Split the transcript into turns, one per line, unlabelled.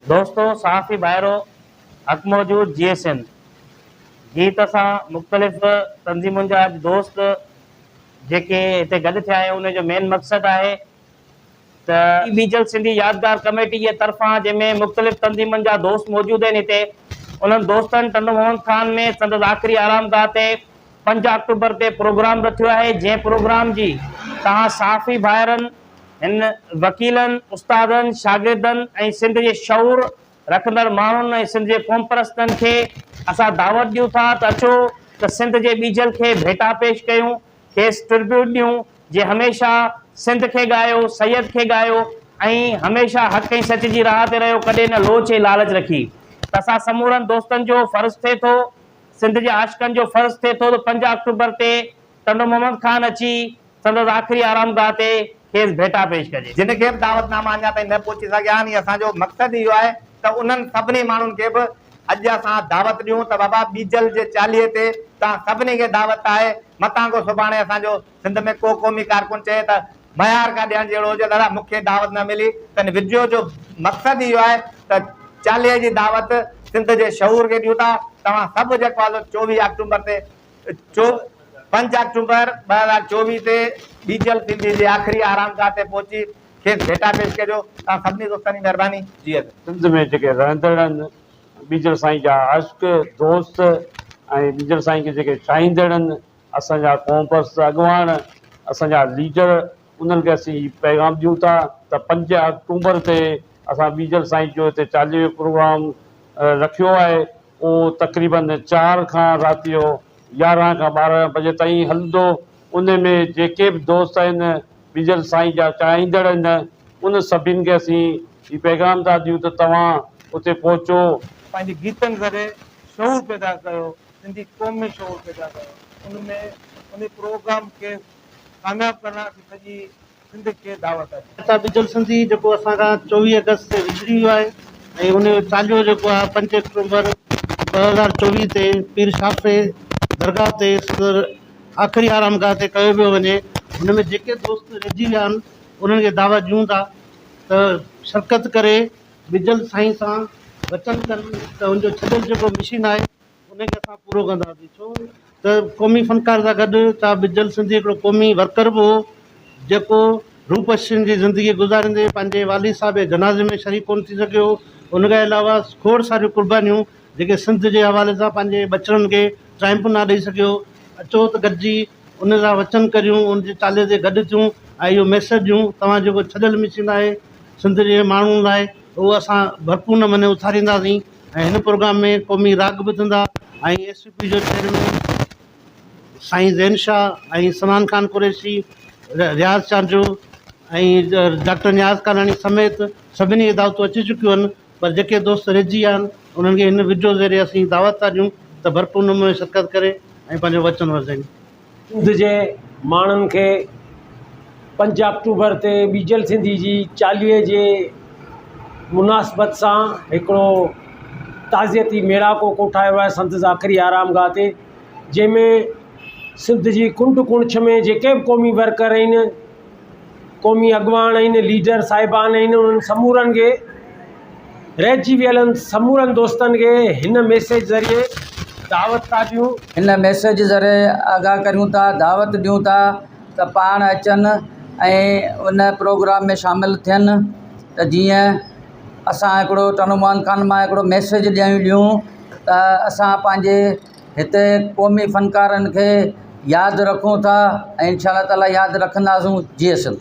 دوستو صحافي ڀائرو حق موجود جيئي سنڌ گيت اسان مختلف تنظيمن جا اڄ دوست جيڪي هتي گڏ ٿيا آهيون ان جو مين مقصد آهي ته ٻيجل سنڌي يادگار ڪميٽي جي طرفان جنهن ۾ مختلف تنظيمن جا دوست موجود آهن هتي انهن دوستن ٽنڊو محمد خان ۾ سندس آخري آرامگاهه تي پنج آڪٽوبر تي پروگرام رٿيو آهي جنهن پروگرام جي توهان صحافي ڀائرن هن وڪيلن، استادن، شاگردن ۽ سنڌ جي شعور رکندڙ ماڻهن ۽ سنڌ جي قومپرستن کي اسان دعوت ڏيون ٿا ته اچو ته سنڌ جي ٻيجل کي ڀيٽا پيش ڪيون، کيس ٽربيوٽ ڏيون، جنهن هميشه سنڌ کي ڳايو، سيد کي ڳايو ۽ هميشه حق ۽ سچ جي راهه تي رهيو ڪڏهن نه لوچ ۽ لالچ رکي ته اسان سمورن دوستن جو فرض ٿئي ٿو، سنڌ جي عاشقن جو فرض ٿئي ٿو ته پنج آڪٽوبر تي ٽنڊو محمد خان اچي سندس آخري آرامگاهه تي کيس ڀيٽا پيش ڪجي.
جن کي به دعوت ناما اڃا تائين نه پهچي سگهيا آهن ۽ اسان جو مقصد اهو آهي ته انهن سڀني ماڻهن کي به اڄ اسان دعوت ڏيون ته بابا ٻيجل جي چاليهي تي توهان سڀني کي دعوت آهي متان ڪو سڀاڻي اسان جو سنڌ ۾ ڪو قومي ڪارڪن چئي ته ميار ڪا ڏيڻ جهڙو هجي دادا مون کي دعوت نه ملي ته ان وڊيو جو مقصد اهو آهي ته چاليهي جي دعوت سنڌ جي شعور کي ڏيون ٿا توهان سڀ جيڪو آهي سو 24 آڪٽومبر تي پنج آڪٽوبر 2024 تي ٻيجل سنڌي جي آخري آرامگاهه تي پهچي کيس ڀيٽا پيش ڪجو. توهان سڀني دوستن جي مهرباني. جيئي سنڌ.
سنڌ ۾ جيڪي رهندڙ آهن ٻيجل سائين جا عاشق دوست ۽ ٻيجل سائين کي جيڪي چاهيندڙ آهن اسان جا قومپرست اڳواڻ اسان جا ليڊر انهن کي اسين هي پيغام ڏيون ٿا ته پنج آڪٽوبر تي اسان ٻيجل سائين جو هتي چاليهو پروگرام رکيو آهي اهو تقريبن چار کان رات جو 11 کان 12 بجي تائين هلندو. ان ۾ جيڪي به دوست آهن، ٻيجل سائين جا چاهيندڙ آهن، ان سڀني کي اسين هي پيغام ٿا ڏيون ته توهان اتي پهچو.
پنهنجي گيتن ذريعي شعور پيدا ڪيو، سنڌي قوم ۾ شعور پيدا ڪيو، ان ۾ انهي پروگرام کي ڪامياب ڪرڻ لاء اسين سڄي سنڌ کي دعوت ڏني.
چاچا ٻيجل سنڌي جيڪو اسان کان 24 آگسٽ تي وڇڙي ويو آهي ۽ ان جو چاليهو جيڪو آهي پنج آڪٽوبر 2024 تي پير شافعي درگاهه تي سندس آخري آرامگاهه تي ڪيو پيو وڃي ان ۾ جيڪي دوست رهجي ويا آهن انهن کي دعوت ڏيون ٿا ته شرڪت ڪري ٻيجل سائين سان وچن ڪن ته ان جو ڇڏيل جيڪو مشن آهي ان کي اسان پورو ڪنداسين ڇو ته قومي فنڪار سان گڏ صاحب بجل سنڌي هڪڙو قومي ورڪر به هو جيڪو روپشين جي زندگي گذاريندي پنهنجي والد صاحب جي جنازي ۾ شريڪ ڪونه ٿي سگهيو ان کان علاوه کوڙ ساريون قربانيون جيڪي سنڌ جي حوالي سان پنهنجي ٻچڙن کي ٽائيم به نه ڏئي سگهيو اچو ته گڏجي ان سان وچن ڪريون ان جي چاليهي تي گڏ ٿيون ۽ اهو ميسيج ڏيون توهان جيڪو ڇڏيل مشن آهي سنڌ جي ماڻهن لاء اهو اسان ڀرپور نموني اٿارينداسين ۽ هن پروگرام ۾ قومي راڳ به ٿيندا ۽ ايس يو پي جو چيئرمين سائين زين شاهه ۽ سلمان خان قريشي، رياض چانڊيو ۽ ڊاڪٽر نياز ڪالاڻي سميت سڀني کي دعوتون اچي چڪيون آهن پر جيڪي دوست رهجي ويا آهن انهن کي هن وڊيو ذريعي اسين دعوت ٿا ڏيون ته ڀرپور نموني شرڪت ڪري ۽ پنهنجو وچن ورجائين.
سنڌ جي ماڻهن کي پنج آڪٽوبر تي ٻيجل سنڌي جي چاليهي جي مناسبت سان هڪڙو تعزيتي ميڙاڪو ڪوٺايو آهي سندس آخري آرامگاهه تي جنهن ۾ سنڌ جي ڪنڊ ڪڙڇ ۾ جيڪي به قومي ورڪر آهن قومي اڳواڻ آهن ليڊر صاحبان آهن انهن سمورن کي رهجي ويلن سمورن دوستن کي هن ميسيج ذريعي دعوت ٿا ڏيون.
هن ميسيج ذريعي آگاهه ڪريون ٿا دعوت ڏيون ٿا ته پاڻ اچن ۽ ان پروگرام ۾ شامل ٿين ته جيئن اسان هڪڙو ٽنڊو محمد خان مان هڪڙو ميسيج ڏيون ڏيون ته اسان پنهنجي هتي قومي فنڪارن کي ياد رکون ٿا ۽ انشاء الله تعاليٰ ياد رکنداسون جيئي سنڌ.